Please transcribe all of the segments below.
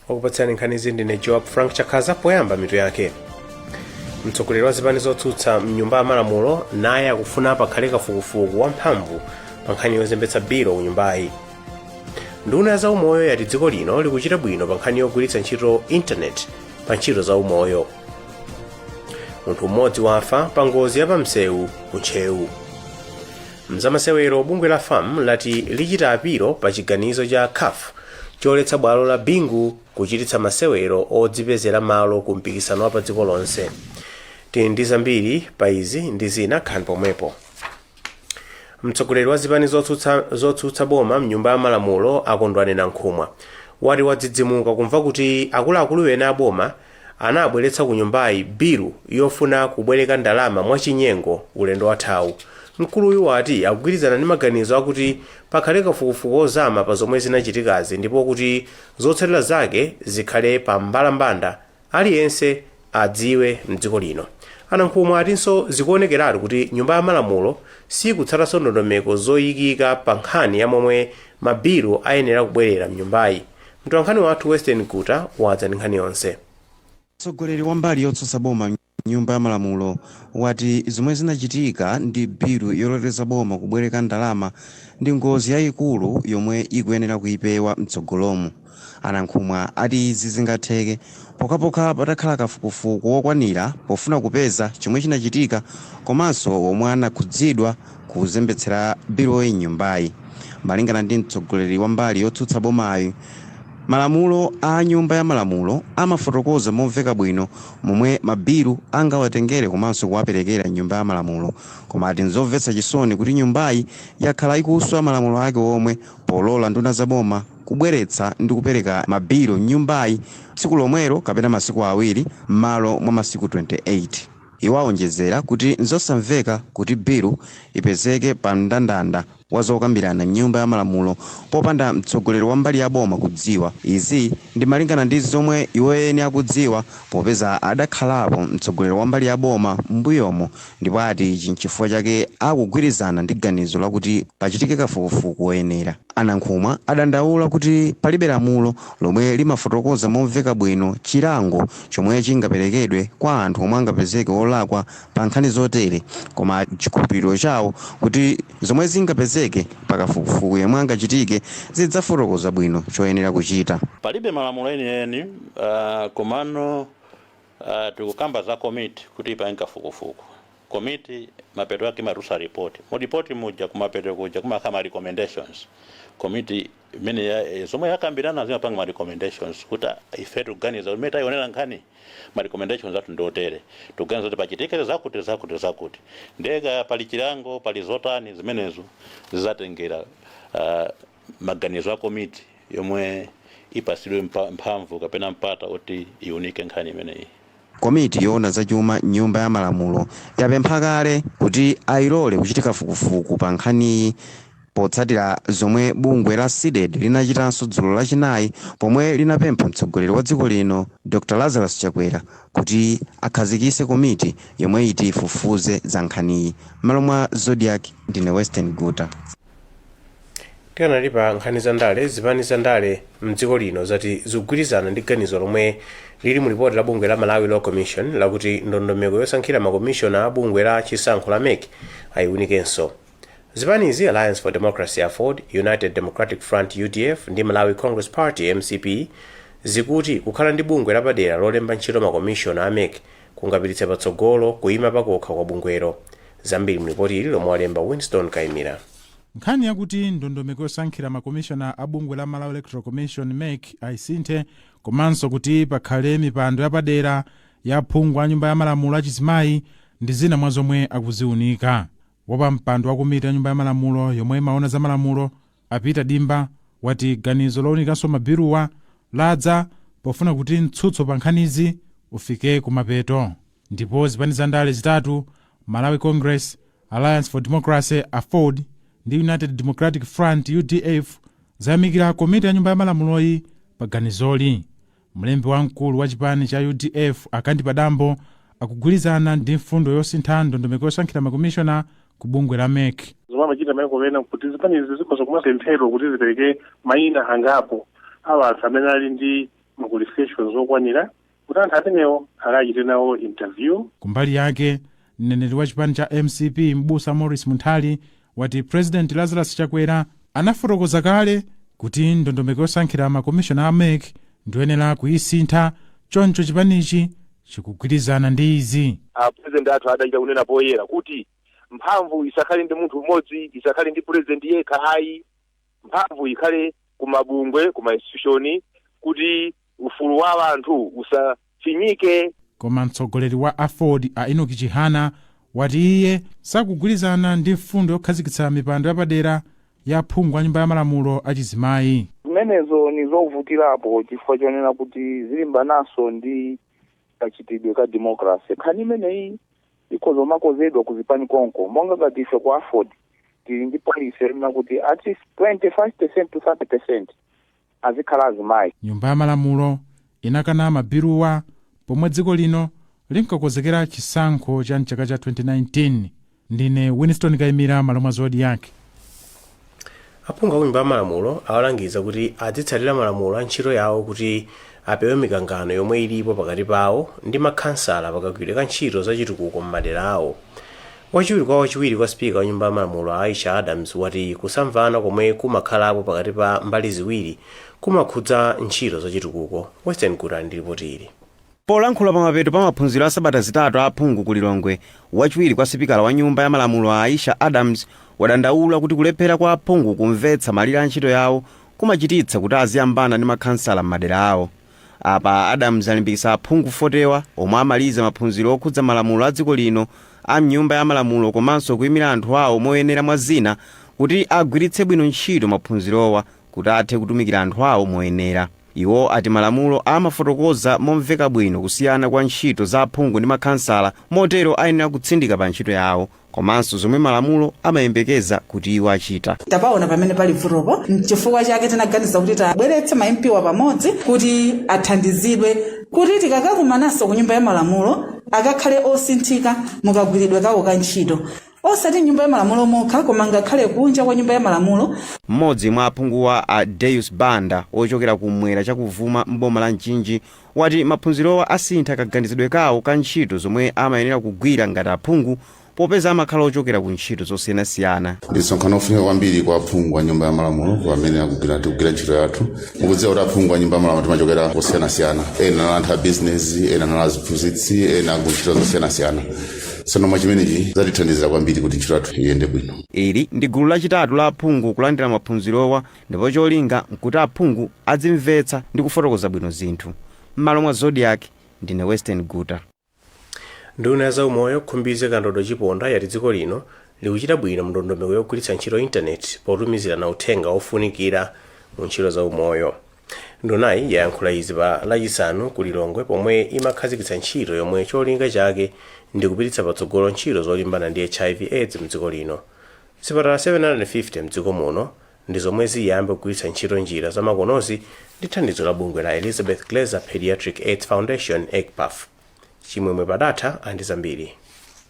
Okupatsani nkhanizi ndine Joab Frank Chakhaza. Poyamba, mitu yake. Mtsogoleri wa zipani zotsutsa mnyumba ya malamulo naye akufuna pakhale kafukufuku wamphamvu pa nkhani yozembetsa bilo ku nyumbayi. Nduna ya zaumoyo yati dziko lino likuchita bwino pa nkhani yogwiritsa ntchito intaneti pa ntchito za umoyo. Munthu mmodzi wafa pa ngozi ya pamsewu ku Ntcheu. Mzamasewero, bungwe la FAM lati lichita apilo pa chiganizo cha CAF choletsa bwalo la Bingu kuchititsa masewero odzipezera malo ku mpikisano wa pa dziko lonse. Tili ndi zambiri pa izi ndi zina, khani pomwepo. Mtsogoleri wa zipani zotsutsa boma mnyumba ya malamulo, Akondwani Nankhumwa, wati wadzidzimuka kumva kuti akuluakulu ena a boma anabweretsa ku nyumbayi bilu yofuna kubwereka ndalama mwachinyengo ulendo wathawu. Mkuluyu wati akugwirizana ndi maganizo akuti pakhale kafukufuku ozama pa zomwe zinachitikazi ndipo kuti zotsatira zake zikhale pa mbalambanda, aliyense adziwe mdziko lino. Anankhumwa atinso zikuonekeratu kuti nyumba ya malamulo sikutsatanso ndondomeko zoyikika pa nkhani ya momwe mabilu ayenera kubwerera mnyumbayi. Mtolankhani wathu Western Guta wadza ndi nkhani yonse. Mtsogoleri wa mbali yotsutsa boma nyumba ya malamulo wati zomwe zinachitika ndi bilu yololeza boma kubwereka ndalama ndi ngozi yayikulu yomwe ikuyenera kuyipewa mtsogolomu. Anankhumwa ati izi zingatheke pokhapokha patakhala kafukufuku wokwanira pofuna kupeza chomwe chinachitika komanso omwe anakhudzidwa kuzembetsera biluyi nyumbayi. Malingana ndi mtsogoleri wa mbali yotsutsa bomayi, malamulo a nyumba ya malamulo amafotokoza momveka bwino momwe mabilu angawatengere komanso kuwaperekera nyumba ya malamulo, koma ati nzomvetsa chisoni kuti nyumbayi yakhala ikuswa malamulo ake omwe polola nduna za boma kubweretsa ndi kupereka mabilu nyumbayi tsiku lomwelo kapena masiku 2 m'malo mwa masiku 28. Iwo awonjezera kuti nzosamveka kuti bilu ipezeke pa mndandanda wa zokambirana mnyumba ya malamulo popanda mtsogoleri wa mbali ya boma kudziwa. Izi ndi malingana ndi zomwe iwo eni akudziwa, popeza adakhalapo mtsogoleri wa mbali ya boma m'mbuyomo, ndipo ati ichi nchifukwa chake akugwirizana ndi ganizo lakuti pachitike kafukufuku woyenera. Anankhumwa adandaula kuti palibe lamulo lomwe limafotokoza momveka bwino chilango chomwe chingaperekedwe kwa anthu omwe angapezeke olakwa pa nkhani zotere, koma chikhulupiriro chawo kuti zomwe zingapezeke pakafukufuku yomwe angachitike zidzafotokoza bwino choyenera kuchita. Palibe malamulo enieni, komano tikukamba za komiti kuti ipange kafukufuku. Komiti mapeto ake imatulutsa report. Mu report muja, kumapeto kuja kumakhala ma recommendations. Komiti imene zomwe yakambirana zimapanga ma recommendations kuti ife tikuganiza imene tayionera nkhani, ma recommendations athu ndiotere, tikuganiza kuti pachitike zakuti, zakuti, zakuti. Ndeka pali chilango, pali zotani, zimenezo zizatengera maganizo a komiti yomwe ipasidwe mphamvu kapena mpata kuti iunike nkhani imeneyi. Komiti yoona zachuma nyumba ya malamulo yapempha kale kuti ayilole kuchita kafukufuku pa nkhaniyi, potsatira zomwe bungwe la CDEDI linachitanso dzulo Lachinayi, pomwe linapempha mtsogoleri wa dziko lino Dr Lazarus Chakwera kuti akhazikise komiti yomwe iti ifufuze za nkhaniyi. M'malo mwa Zodiak, ndine Western Guta. Tikanali pa nkhani za ndale, zipani za ndale mdziko lino zati zikugwirizana ndi ganizo lomwe lili mu lipoti la bungwe la Malawi Law Commission lakuti ndondomeko yosankhira makomishona a bungwe la chisankho la MEC ayiwunikenso. Zipanizi, Alliance for Democracy AFORD, United Democratic Front UDF ndi Malawi Congress Party MCP, zikuti kukhala ndi bungwe lapadera lolemba ntchito makomishona a MEC kungapititse patsogolo kuyima pakokha kwa bungwelo. Zambiri mu lipoti ili lomwe walemba Winston Kaimira. Nkhani yakuti ndondomeko yosankhira makomishona a bungwe la Malawi Electoral Commission MEC ayisinthe, komanso kuti pakhale mipando yapadera ya phungu a nyumba ya malamulo achizimayi, ndi zina mwa zomwe akuziunika. Wapampando wa komiti ya nyumba ya malamulo yomwe imaona za malamulo, a Peter Dimba, wati ganizo lowunikanso mabiluwa ladza pofuna kuti mtsutso pa nkhanizi ufike kumapeto. Ndipo zipani za ndale zitatu, Malawi Congress, Alliance for Democracy AFORD ndi United Democratic Front UDF, zayamikira komiti ya nyumba ya malamuloyi pa ganizoli. Mlembi wamkulu wa chipani cha UDF, Akandi Padambo, akugwirizana ndi mfundo yosintha ndondomeko yosankhira makomishona ku bungwe la MEC. Zomwe amachita maiko ena kuti zipanizi zikhoza kumapemphedwa kuti zipereke mayina angapo a anthu amene ali ndi Ma qualifications okwanira kuti anthu amenewo akachite nawo interview. Kumbali yake, mneneri wa chipani cha MCP, Mbusa Morris Munthali, wati President Lazarus Chakwera anafotokoza kale kuti ndondomeko yosankhira makomishona a MEC ndiyoyenera kuyisintha, choncho chipanichi chikugwirizana ndi izi. A president athu adachita kunena poyera kuti mphamvu isakhale ndi munthu mmodzi, isakhale ndi president yekha ayi, mphamvu ikhale kumabungwe, kuma institution, kuti ufulu wa anthu usafinyike. Koma mtsogoleri wa AFORD, a Enoch Chihana, wati iye sakugwirizana ndi mfundo yokhazikitsa mipando yapadera ya phungu a Nyumba ya Malamulo achizimayi. Zimenezo ni zovutirapo chifukwa chonena kuti zilimbananso ndi kachitidwe ka democracy. Nkhani imeneyi ikhoza kumakonzedwa kuzipani konko, monga ngati ife ku AFORD tili ndi policy yonena kuti at least 25% to 30% azikhala azimayi. Nyumba ya Malamulo inakana mabiluwa pomwe dziko lino linkakonzekera chisankho cha mchaka cha 2019. Ndine Winston Kayimira, malo mwa Zodiak. Aphungu a Nyumba ya Malamulo awalangiza kuti azitsatira malamulo a ntchito yawo kuti apewe mikangano yomwe ilipo pakati pawo ndi makhansala pakagwiridwe ka ntchito zachitukuko m'madera awo. Wachiwiri kwa spika wa Nyumba ya Malamulo, Aisha Adams, wati kusamvana komwe kumakhalapo pakati pa mbali ziwiri kumakhudza ntchito zachitukuko. Western Gutani ndi ripoti ili. Polankhula pamapeto pa maphunziro a sabata 3 a aphungu ku Lilongwe, wachiwiri kwa sipikala wa Nyumba ya Malamulo, Aisha Adams, wadandaula kuti kulephera kwa aphungu kumvetsa malire a ntchito yawo kumachititsa kuti aziyambana ndi makhansala m'madera awo. Apa Adams alimbikitsa aphungu 40 omwe amaliza maphunziro okhudza malamulo a dziko lino a Mnyumba ya Malamulo komanso kuyimira anthu awo moyenera, mwa zina, kuti agwiritse bwino ntchito maphunzirowa kuti athe kutumikira anthu awo moyenera. Iwo ati malamulo amafotokoza momveka bwino kusiyana kwa ntchito za aphungu ndi makhansala, motero ayenera kutsindika pa ntchito yawo komanso zomwe malamulo amayembekeza kuti iwo achita. Tapaona pamene pali vutopo, nchifukwa chake tinaganiza kuti tabweretse ma MP wa pamodzi kuti athandizidwe kuti tikakakumananso ku Nyumba ya Malamulo akakhale osinthika mukagwiridwe kawo ka ntchito, osati Nyumba ya Malamulo mokha koma ngakhale kunja kwa Nyumba ya Malamulo. Mmodzi mwa aphunguwa, a Deus Banda, ochokera kumwera chakuvuma mboma la Mchinji, wati maphunzirowa asintha kaganizidwe kawo ka ntchito zomwe amayenera kugwira ngati aphungu, popeza amakhala ochokera ku ntchito zosiyanasiyana. Ndi msonkhano ofunika kwambiri kwa aphungu a Nyumba ya Malamulo pamene akugwira tikugwira ntchito yathu. Mukudziwa kuti aphungu a Nyumba ya Malamulo timachokera kosiyanasiyana, ena nali anthu a bizinesi, ena nali aziphunzitsi, ena ku ntchito zosiyanasiyana. Tsono mwa chimenechi zatithandizira kwambiri kuti ntchito yathu iyende bwino. Ili ndi gulu lachitatu la aphungu kulandira maphunzirowa, ndipo cholinga nkuti aphungu adzimvetsa ndi kufotokoza bwino zinthu. M'malo mwa Zodiak, ndine Western Guta. Nduna ya zaumoyo, Khumbize Kandodo Chiponda, yati dziko lino likuchita bwino mndondomeko yogwiritsa ntchito intaneti potumizirana uthenga ofunikira mu ntchito za umoyo. Ndunayi yayankhula izi pa Lachisanu ku Lilongwe pomwe imakhazikitsa ntchito yomwe cholinga chake ndi kupititsa patsogolo ntchito zolimbana ndi HIV AIDS mdziko lino. Zipatala 750 mdziko muno ndi zomwe ziyambe kugwiritsa ntchito njira zamakonozi ndi thandizo la bungwe la Elizabeth Glaser Pediatric AIDS Foundation, EGPAF. Chimwemwe Padatha andi zambiri.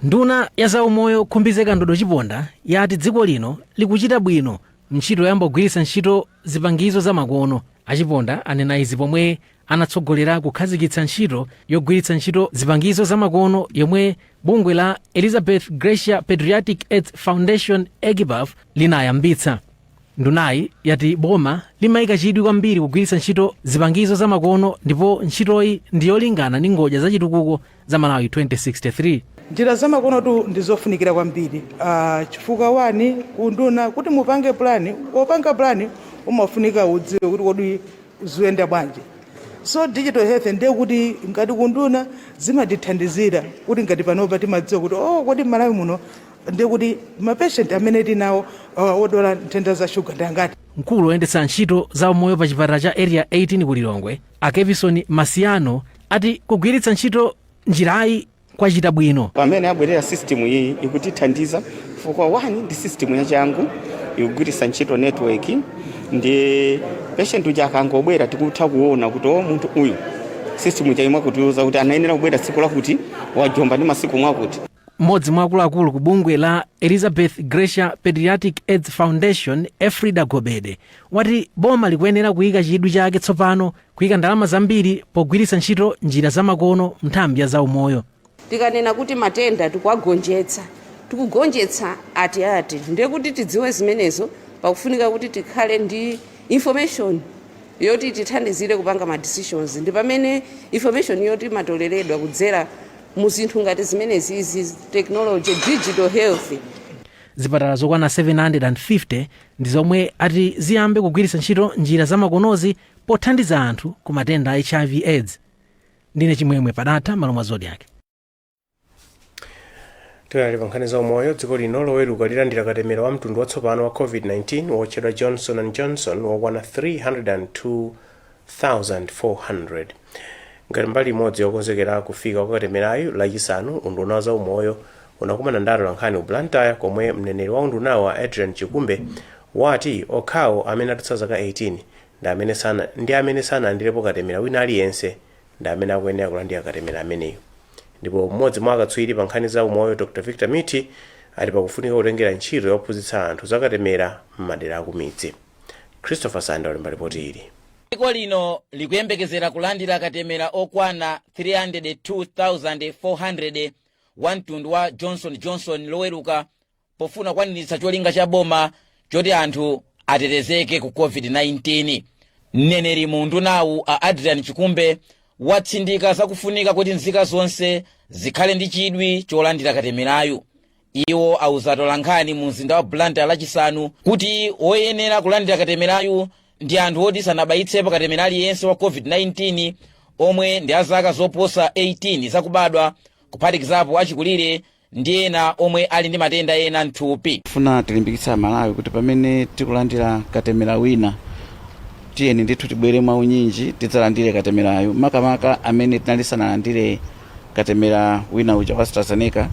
Nduna ya zaumoyo, Khumbize Kandodo Chiponda, yati dziko lino likuchita bwino ntchito yoyamba kugwiritsa ntchito zipangizo zamakono. Achiponda anena izi pomwe anatsogolera kukhazikitsa ntchito yogwiritsa ntchito zipangizo zamakono yomwe bungwe la Elizabeth Glaser Pediatric AIDS Foundation, EGPAF, linayambitsa. Ndunayi yati boma limayika chidwi kwambiri kugwiritsa ntchito zipangizo zamakono, ndipo ntchitoyi ndi yolingana ndi ngodya zachitukuko za Malawi 2063. Njira zamakonotu ndi zofunikira kwambiri, chifukwa one, kunduna kuti mupange plan, wopanga plan umafunika udziwe kuti kodi ziyenda bwanji. So digital health ndiye kuti ngati kunduna zimatithandizira kuti ngati panopa timadziwa kuti, oh, kodi Malawi muno ndiye kuti ma patient amene tinawo odwala nthenda za shuga ndi angati. Mkulu woyendetsa ntchito za umoyo pa chipatala cha Area 18 ku Lilongwe, a Kevison Masiyano, ati kugwiritsa ntchito njirayi kwachita bwino. Pamene abwerera system iyi ikutithandiza chifukwa one, ndi system yachangu, ikugwiritsa ntchito network, ndi patient uja akangobwera tikutha kuona kuti, o, munthu uyu, system ija imwe kutiuza kuti anayenera kubwera tsiku lakuti, wajomba ndi masiku mwakuti. Mmodzi mwa akuluakulu ku bungwe la Elizabeth Glaser Pediatric AIDS Foundation, Efrida Gobede, wati boma likuyenera kuyika chidwi chake tsopano kuyika ndalama zambiri pogwiritsa ntchito njira zamakono nthambi ya zaumoyo. Tikanena kuti matenda tikuwagonjetsa, tikugonjetsa ati ati? Ndiye kuti tidziwe zimenezo, pakufunika kuti tikhale ndi information yoti tithandizire kupanga ma decisions. Ndi pamene information yoti imatoleredwa kudzera mu zinthu ngati zimenezi izi, technology, digital health. Zipatala zokwana 750 ndi zomwe ati ziyambe kugwiritsa ntchito njira zamakonozi pothandiza anthu ku matenda a HIV AIDS. Ndine Chimwemwe Padatha, malo mwa Zodiak. Tikali pa nkhani za umoyo, dziko lino Loweruka lilandira katemera wa mtundu watsopano wa COVID-19 wotchedwa Johnson and Johnson wokwana 302,400 ngati mbali imodzi yokonzekera kufika kwa katemerayu. Lachisanu unduna wa zaumoyo unakumana ndi atolankhani ku Blantyre, komwe mneneri wa undunawa, Adrian Chikumbe, wati okhawo amene adutsa zaka 18 ndi amene sanalandirepo katemera wina aliyense ndi amene akuyenera kulandira katemera ameneyu. Ndipo mmodzi mwa akatswiri pa nkhani za umoyo, Dr Victor Miti, ali pakufunika kutengera ntchito yophunzitsa anthu za katemera m'madera akumidzi. Christopher Sanda walemba ripoti ili. Dziko lino likuyembekezera kulandira katemera okwana 302,400 wa mtundu wa Johnson Johnson Loweruka, pofuna kukwaniritsa cholinga cha boma choti anthu atetezeke ku COVID-19. Mneneri mu undunawu, a Adrian Chikumbe, watsindika zakufunika kuti nzika zonse zikhale ndi chidwi cholandira katemerayu. Iwo auza atolankhani mu mzinda wa Blantyre Lachisanu kuti woyenera kulandira katemerayu ndi anthu oti sanabayitsepo katemera aliyense wa COVID-19, omwe ndi azaka zoposa 18 zakubadwa, kuphatikizapo achikulire ndi ena omwe ali ndi matenda ena mthupi. Funa tilimbikitsa Amalawi kuti pamene tikulandira katemera wina, tiyeni ndithu tibwere mwaunyinji tidzalandire katemerayo, makamaka amene tinali sanalandire katemera wina uja wa AstraZeneca.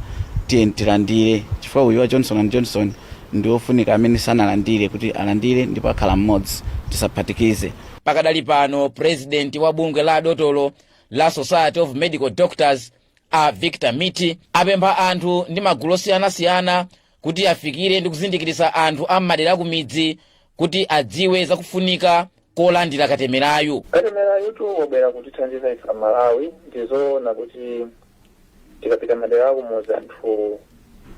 Tiyeni tilandire, chifukwa uyu wa Johnson and Johnson ndi wofunika amene sanalandire kuti alandire, ndipo akhala mmodzi, tisaphatikize. Pakadali pano, president wa bungwe la adotolo la Society of Medical Doctors, a Victor Miti, apempha anthu ndi magulu osiyanasiyana kuti afikire ndi kuzindikiritsa anthu a m'madera akumidzi kuti adziwe zakufunika kolandira katemerayu. Katemerayutu wabwera kutithandiza ife Amalawi. Ndizoona kuti tikapita madera akumudzi, anthu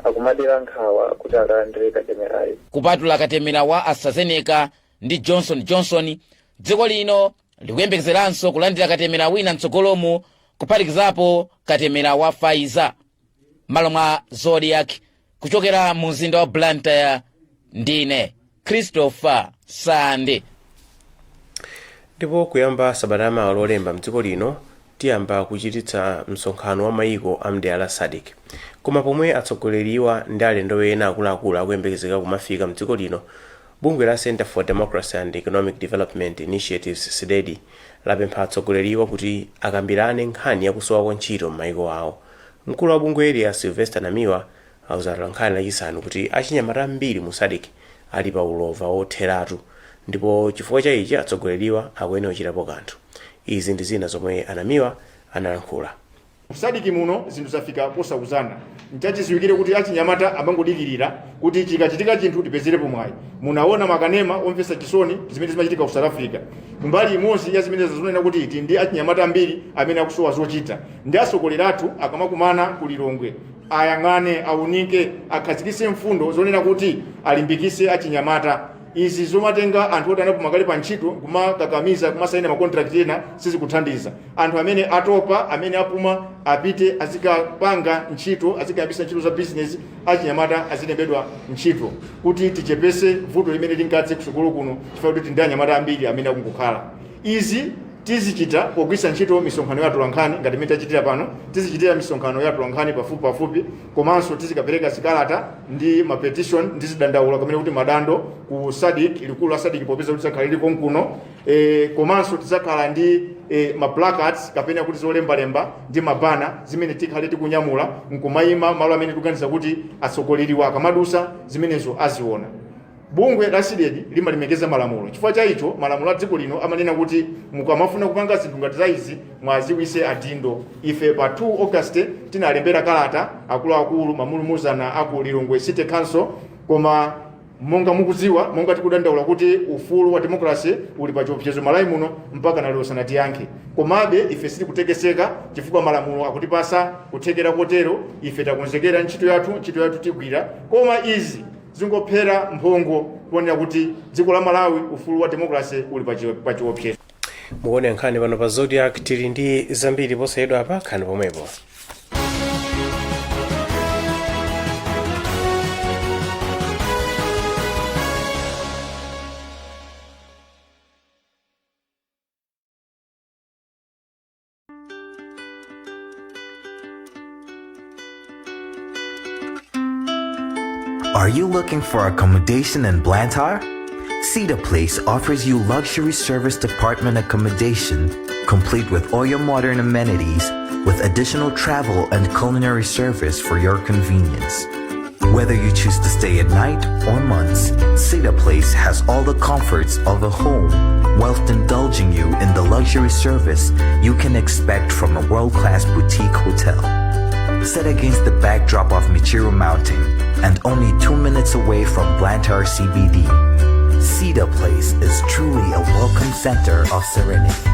akumadera nkhawa kuti akalandire katemerayu. Kupatula katemera wa AstraZeneca ndi Johnson Johnson, dziko lino likuyembekezeranso kulandira katemera wina mtsogolomu, kuphatikizapo katemera wa Pfizer. Malo mwa Zodiak, kuchokera mu mzinda wa Blantyre, ndine Christopher Sande. Ndipo kuyamba sabata yamawa Lolemba, mdziko lino tiyamba kuchititsa msonkhano wa mayiko a mdera la SADC. Koma pomwe atsogoleriwa ndi alendo ena akuluakulu akuyembekezeka kumafika mdziko lino, bungwe la Center for Democracy and Economic Development Initiatives, CDEDI, lapempha atsogoleriwa kuti akambirane nkhani yakusowa kwa ntchito m'mayiko awo. Mkulu wa bungweli, a Sylvester Namiwa, auza atolankhani Lachisanu kuti achinyamata ambiri mu SADC ali pa ulova wotheratu, ndipo chifukwa cha ichi atsogoleriwa akuyenera kuchitapo kanthu. Izi ndi zina zomwe a Namiwa analankhula. SADC muno zinthu zafika posauzana. Nchachidziwikire kuti achinyamata amangodikirira kuti chikachitika chinthu tipezerepo mwayi. Munaona makanema omvetsa chisoni zimene zimachitika ku South Africa. Mbali imodzi ya zimene zazonena kuti ti ndi achinyamata ambiri amene akusowa zochita, ndi atsogoleri athu akamakumana ku Lilongwe ayang'ane, aunike, akhazikitse mfundo zonena kuti alimbikitse achinyamata. Izi zomatenga anthu oti anapuma kale pa ntchito kumakakamiza kumasaina ma contract ena sizikuthandiza. Anthu amene atopa, amene apuma, apite azikapanga ntchito, azikayambisa ntchito za business. Achinyamata azilembedwa ntchito kuti tichepese vuto limene lingadze kusukulu kuno, chifukwa kuti ndi anyamata ambiri amene akungokhala. Izi tizichita pogwiritsa ntchito misonkhano ya atolankhani ngati imene tachitira pano. Tizichitira misonkhano ya atolankhani pafupi pafupi, komanso tizikapereka zikalata ndi ma petition ndi zidandaula, kamene kuti madando, ku SADC, likulu la SADC, popeza kuti tidzakhala liko nkuno. Komanso tidzakhala ndi ma placards, kapena kuti zolembalemba, ndi ma banner zimene tikhale tikunyamula nkumayima malo amene tikuganiza kuti atsogoleriwa akamadusa zimenezo aziona. Bungwe la CDEDI limalemekeza malamulo. Chifukwa cha icho, malamulo a dziko lino amanena kuti mukamafuna kupanga zinthu ngati za izi, mwaziwise adindo. Ife pa 2 August tinalembera kalata akuluakulu mamulumuzana aku Lilongwe City Council, koma monga mukudziwa, monga tikudandaula kuti ufulu wa democracy uli pa chiopsezo Malawi muno, mpaka na lero sanatiyankhe. Komabe ife sitikutekeseka chifukwa malamulo akutipasa kuthekera kotero. Ife takonzekera ntchito yathu, ntchito yathu tigwira, koma izi zingophera mphongo kuonera kuti dziko la Malawi ufulu wa democracy uli pa chiopsezo. Mukuone nkhani pano pa Zodiak. Tili ndi zambiri posachedwa apa, nkhani pomwepo. Are you looking for accommodation in Blantyre? Cedar Place offers you luxury service department accommodation, complete with all your modern amenities, with additional travel and culinary service for your convenience. Whether you choose to stay at night or months, Cedar Place has all the comforts of a home whilst indulging you in the luxury service you can expect from a world-class boutique hotel. Set against the backdrop of Michiru Mountain and only 2 minutes away from Blantyre CBD, Cedar Place is truly a welcome center of serenity.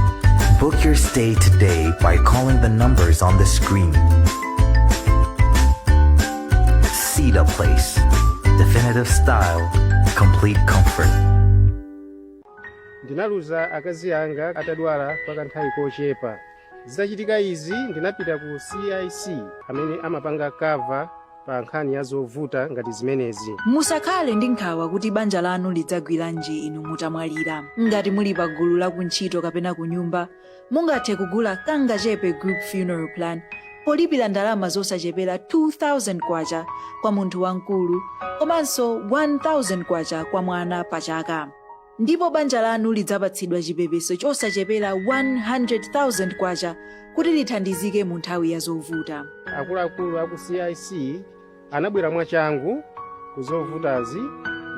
Book your stay today by calling the numbers on the screen. Cedar Place. Definitive style, complete comfort. Ndinaluza akazi anga atadwala kwa kanthawi kochepa. Zitachitika izi, ndinapita ku CIC amene amapanga cover pa nkhani ya zovuta ngati zimenezi. Musakhale ndi nkhawa kuti banja lanu lidzagwiranji inu mutamwalira. Ngati muli pa gulu la kuntchito kapena ku nyumba, mungathe kugula Kangachepe Group Funeral Plan polipira ndalama zosachepera 2000 kwacha kwa munthu wamkulu komanso 1000 kwacha kwa mwana pa chaka, ndipo banja lanu lidzapatsidwa chipepeso chosachepera 100,000 kwacha kuti lithandizike mu nthawi ya zovuta. Akuluakulu aku CIC anabwera mwachangu ku zovutazi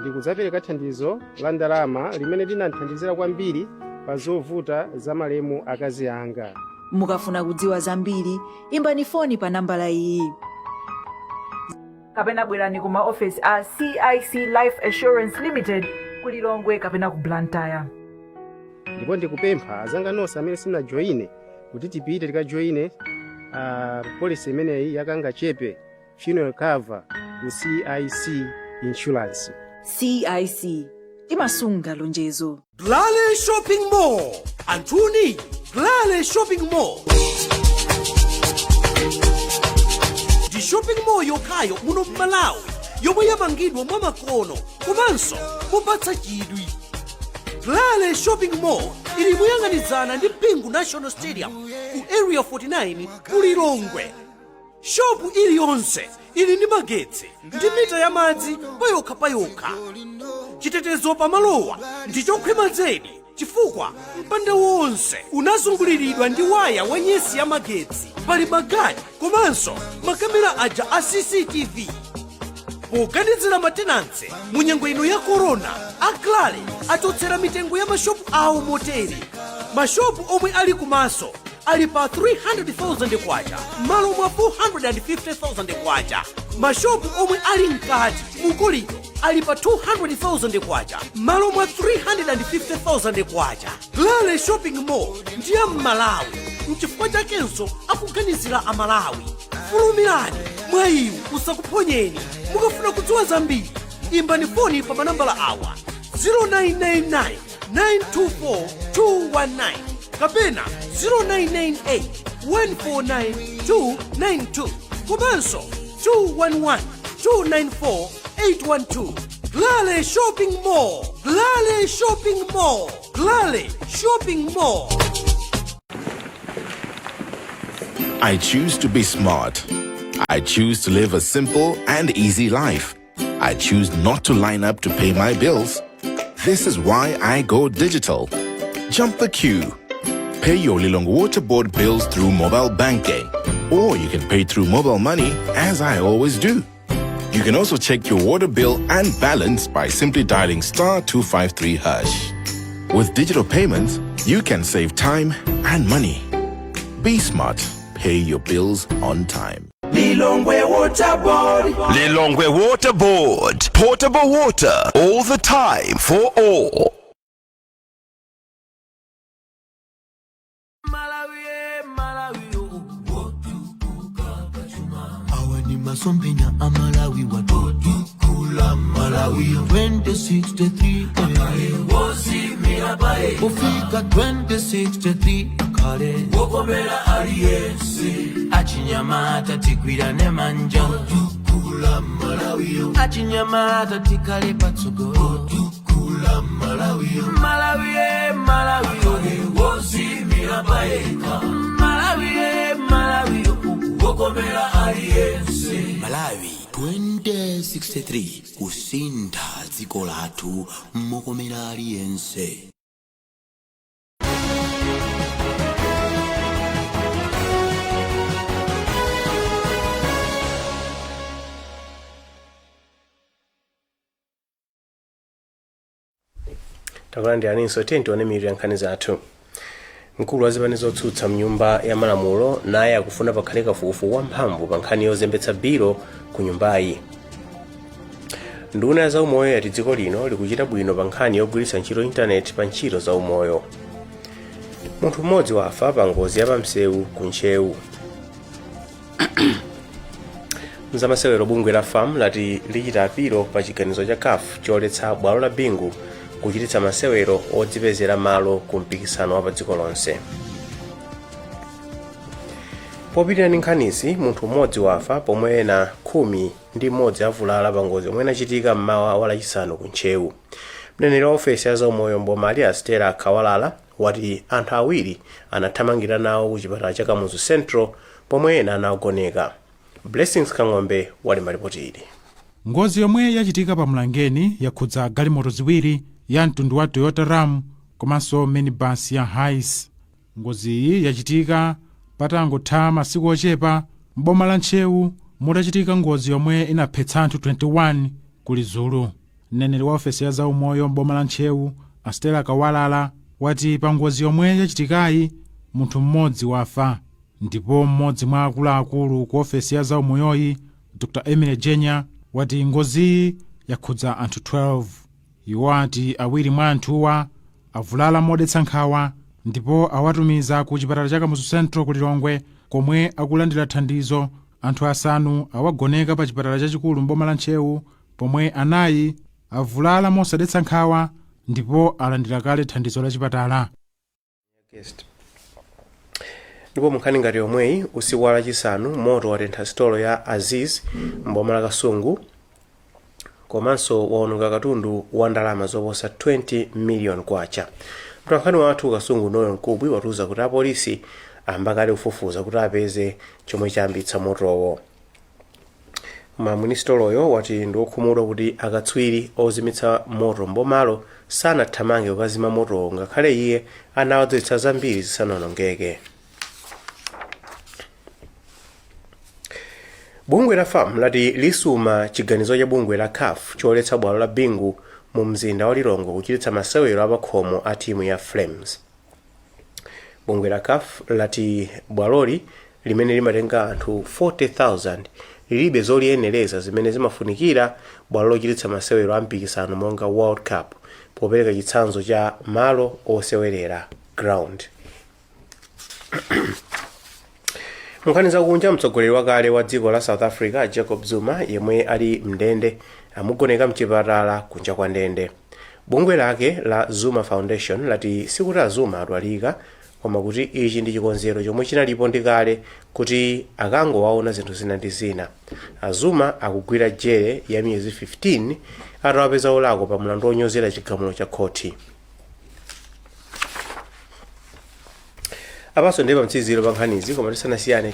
ndi kudzapereka thandizo la ndalama limene linandithandizira kwambiri pa zovuta za malemu akazi anga. Mukafuna kudziwa zambiri, imbani foni pa nambala iyi kapena bwerani ku maofesi a CIC Life Assurance Limited ku Lilongwe kapena ku Blantyre. Ndipo ndikupempha azanga nonse amene sinajoyine kuti tipite tikajoyine policy imeneyi yaKangachepe Funeral Cover ku CIC Insurance. CIC, timasunga lonjezo. Glale Shopping Mall, anthuni, Glale Shopping Mall ndi shopping mall yokhayo muno m'Malawi yomwe yamangidwa mwamakono komanso mopatsa chidwi. Glale Shopping Mall ili moyang'anizana ndi Bingu National Stadium ku Area 49 ku Lilongwe. Shopu iliyonse ili ndi magetsi ndi mita ya madzi payokha payokha. Chitetezo pamalowa ndi chokhwima zedi chifukwa mpanda wonse unazunguliridwa ndi waya wa nyesi ya magetsi. Pali magadi komanso makamera aja a CCTV. Poganizira ma tenants mu nyengo ino ya korona, a Glale achotsera mitengo ya mashopu awo motere: mashopu omwe ali kumaso ali pa 300,000 kwacha m'malo mwa 450,000 kwacha. Mashopu omwe ali mkati mu corridor ali pa 200,000 kwacha m'malo mwa 350,000 kwacha. Glale Shopping Mall ndiye m'Malawi, mchifukwa chakenso akuganizira Amalawi. Fulumirani, mwayiwu usakuphonyeni. Mukafuna kudziwa zambiri, imbani foni pa manambala awa: 0999 924 219 kapena 0998 149 292 komanso 211 294 812. Glale Shopping Mall, Glale Shopping Mall, Glale Shopping Mall. I choose to be smart. I choose to live a simple and easy life. I choose not to line up to pay my bills. This is why I go digital. Jump the queue. Pay your Lilongwe Water Board bills through mobile banking. Or you can pay through mobile money, as I always do. You can also check your water bill and balance by simply dialing star 253 hash. With digital payments, you can save time and money. Be smart. Pay your bills on time. Lilongwe Water Board. Lilongwe Water Board. Portable water all the time for all. Awa ni masomphenya a Malawi wotukula Malawi 2063 akhale wodziimira payekha 2063 akhale wokomera aliyense achinyamata tigwirane manja otukula Malawi achinyamata tikhale patsogolo otukula Malawi Malawi Malawi wodziimira payekha Malawi Malawi wokomera aliyense Malawi 2063 kusintha dziko lathu mokomera aliyense. Takulandiraninso. Tiye tione mitu ya nkhani zathu. Mkulu wa zipani zotsutsa mnyumba ya malamulo naye akufuna pakhale kafukufuku wamphamvu pa nkhani yozembetsa bilo ku nyumbayi. Nduna ya zaumoyo yati dziko lino likuchita bwino pa nkhani yogwiritsa ntchito intaneti pa ntchito za umoyo. Munthu mmodzi wafa pa ngozi ya pamsewu ku Ntcheu. Mzamasewero, bungwe la FAM lati lichita apilo pa chiganizo cha CAF choletsa bwalo la Bingu kuchititsa masewero odzipezera malo ku mpikisano wa pa dziko lonse. Popitirira ndi nkhanizi, munthu mmodzi wafa pomwe ena 11 avulala pa ngozi yomwe inachitika mmawa wa Lachisanu ku Ntcheu. Mneneri wa ofesi ya zaumoyo mboma ali Stella Kawalala wati anthu awiri anathamangira nawo ku chipatala cha Kamuzu Central pomwe ena anagoneka. Blessings Kang'ombe wali malipoti ili. Ngozi yomwe yachitika pa Mlangeni yakhudza galimoto ziwiri, ya mtundu wa Toyota Ram komanso minibus ya Hiace. Ngoziyi yachitika patangotha masiku ochepa m'boma la Ntcheu mutachitika ngozi yomwe inaphetsa anthu 21 ku Lizulu. Mneneri wa ofesi ya zaumoyo m'boma la Ntcheu a Stella Kawalala wati pa ngozi yomwe yachitikayi munthu mmodzi wafa, ndipo mmodzi mwa akuluakulu ku ofesi ya zaumoyoyi, Dr Emily Jenya, wati ngoziyi yakhudza anthu 12. Iwo ati awiri mwa anthuwa avulala modetsa nkhawa ndipo awatumiza ku chipatala cha Kamuzu Central ku Lilongwe komwe akulandira thandizo. Anthu asanu awagoneka pa chipatala chachikulu mboma la Ntcheu pomwe anayi avulala mosadetsa nkhawa ndipo alandira kale thandizo la chipatala. Guest. Ndipo munkhani ngati yomweyi, usiku wa Lachisanu moto watentha sitolo ya Aziz mboma la Kasungu komanso waononga katundu wa ndalama zoposa 20 million kwacha. Mtolankhani wathu Kasungu Noel Mkubwi watiuza kuti apolisi ayamba kale kufufuza kuti apeze chomwe chayambitsa motowo. Mwini sitoloyo wati ndi wokhumudwa kuti akatswiri ozimitsa moto mbomalo sanathamange kukazima motowo ngakhale iye anawadziwitsa zambiri zisanawonongeke. Bungwe la FAM lati lisuma chiganizo cha bungwe la CAF choletsa bwalo la Bingu mu mzinda wa Lilongwe kuchititsa masewero apakhomo a timu ya Flames. Bungwe la CAF lati bwaloli, limene limatenga anthu 40,000, lilibe zoliyenereza zimene zimafunikira bwalo lochititsa masewero a mpikisano monga World Cup, popereka chitsanzo cha malo osewerera, ground. Nkhani zakunja, mtsogoleri wakale wa dziko la South Africa Jacob Zuma, yemwe ali mndende, amugoneka mchipatala kunja kwa ndende. Bungwe lake la Zuma Foundation lati sikuti a Zuma adwalika, koma kuti ichi ndi chikonzero chomwe chinalipo ndi kale kuti akangowaona zinthu zina ndi zina. A Zuma akugwira jere ya miyezi 15 atawapeza olakwa pa mlandu wonyozera chigamulo cha khoti. Apanso ndiye pamtsiziro pa nkhanizi, koma tisanasiyane